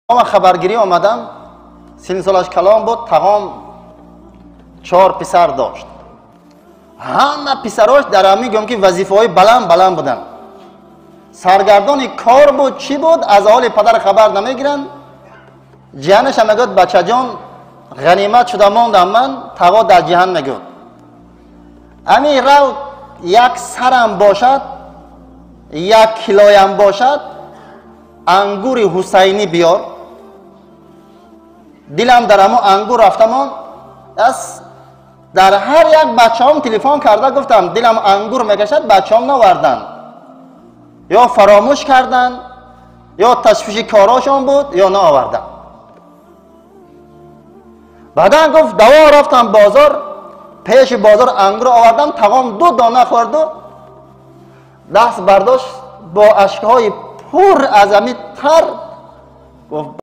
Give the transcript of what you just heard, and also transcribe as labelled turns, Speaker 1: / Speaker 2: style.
Speaker 1: Хабаргирӣ омадам, синни солаш калон буд, тағом чор писар дошт. Ҳама писарош дар ҳамин гӯям ки вазифаҳои баланд баланд буданд. Саргардони кор буд, чӣ буд, аз ҳоли падар хабар намегиранд. Ҷиҳанаша мегӯяд: бачаҷон, ғанимат шуда мондам ман, тағо дар ҷиҳан мегӯяд. Ҳамин рав як сарам бошад, як килоям бошад, ангури ҳусайнӣ биёр. Дилам дар ҳамон ангур рафтамон. Ас дар ҳар як бачаҳом телефон карда гуфтам, дилам ангур мекашад, бачаҳом наварданд. Ё фаромӯш карданд, ё ташвиши корошон буд, ё наоварданд. Баъдан гуфт, даво рафтам бозор, пеши бозор ангур овардам, тағом ду дона хӯрду даст бардошт бо ашкҳои пур аз ами тар гуфт.